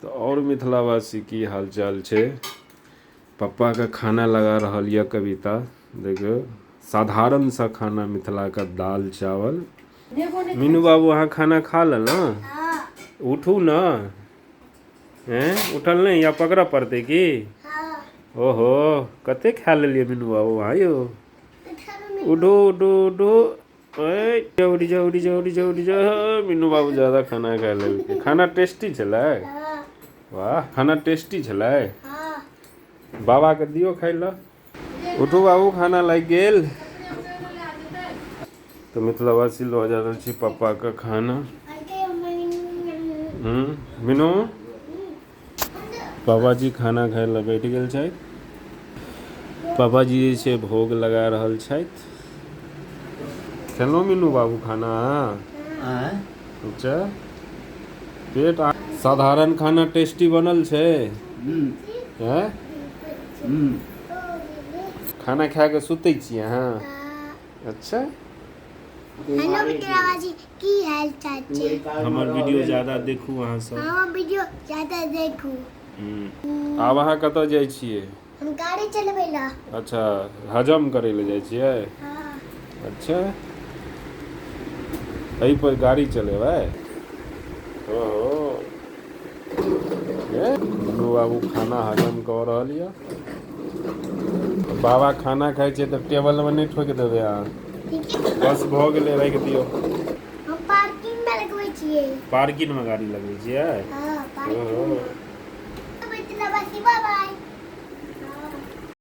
तऽ आओर मिथिलावासी की हाल चाल छै? पप्पाके खाना लगा रहल यऽ कविता। देखियौ, साधारण सा खाना, मिथिलाके दाल चावल। मीनू बाबू, अहाँ खाना खा लेलहुँ? उठू ने। हैं, उठल नहि या पकड़ऽ पड़तै की? ओहो, कते खा लेलियै मीनू बाबू अहाँ यौ? उठू, उठू, उठू। ए, उठि जाउ, उठि जाउ, उठि जाउ, उठि जाउ। मीनू बाबू ज्यादा खाना खा लेलकै। खाना टेस्टी छलै? वाह, खाना टेस्टी छलै। बाबाके दियौ खाइ लए। उठू बाबू, खाना लागि गेल। तऽ मिथिलावासी, लऽ जा रहल छी पप्पाके खाना। मीनू, बाबाजी खाना खाय लए बैठ गेल छथि। पापाजी जे छै भोग लगा रहल छथि। खेलहुँ मीनू बाबू खाना? अच्छा, पेट साधारण खाना टेस्टी बनल छै। हैं, खाना खा कऽ सुतै छी अहाँ? अच्छा। हेलो मिथिलावासी, की हाल चाल छै? हमर वीडियो ज्यादा देखू अहाँ सब। हमर वीडियो ज्यादा देखू। आब अहाँ कतऽ जाइ छियै? हम गाड़ी चलबै ला। अच्छा, हजम करै लए जाइ छियै? हाँ। अच्छा, एहि पर गाड़ी चलेबै? ओहो, मीनू बाबू खाना हजम कऽ रहल यऽ। बाबा खाना खाइ छै तऽ टेबलमे नहि ठोकि देबै अहाँ। बस, भऽ गेलै, राखि दियौ। हम पार्किंग में लगबै छियै। पार्किंगमे गाड़ी लगबै छियै? हाँ, पार्किंग।